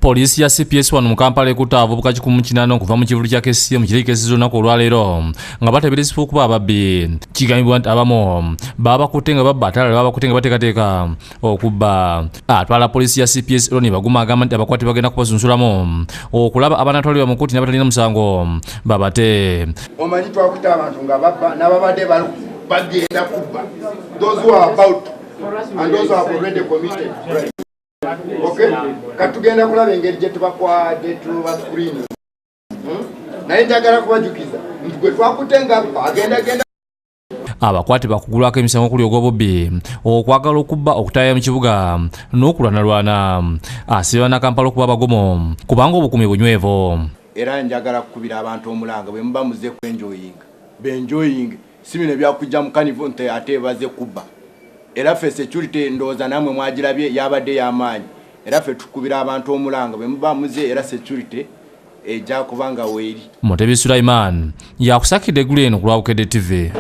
Poliisi ya CPS wano mu Kampala ekutte abavubuka 108 okuva mu kivvulu kya KCM kirikesiza olunaku olwaleero nga bateeberezebwa okuba ababbi. Kigambibwa nti abamu babakutte nga babba, ate abalala babakutte nga bateekateeka okubba. Atwala poliisi ya CPS Ronnie Baguma agamba nti abakwate bagenda kubasunsulamu okulaba abanaatwalibwa mu kkooti n'abatalina musango babate. Omanyi twakutte abantu nga babba n'ababadde bagenda kubba, those who are about and those who have already committed crime. Okay? Katugenda kulaba engeri gye tuba screening. Naye njagala kubajukiza nti gwe twakutte nga agenda genda. Abakwate bakugulwako emisango okuli ogw'obubbi, okwagala okubba, okutaaya mu kibuga n'okulwanalwana. Asiba Bannakampala okuba abagumu kubanga obukuumi bunywevu. Era njagala kukubira abantu omulanga bwe muba muze kwenjoyinga, benjoyinge, si bino byakujja mu carnival nti ate baze kubba. Era ffe security ndowooza nammwe mwagirabye yabadde y'amaanyi. Era ffe tukubira abantu omulanga bwe muba muze, era security ejja kuba nga weeri. Mutebi Sulaiman yakusakidde eggulu eno ku lwa Bukedde TV.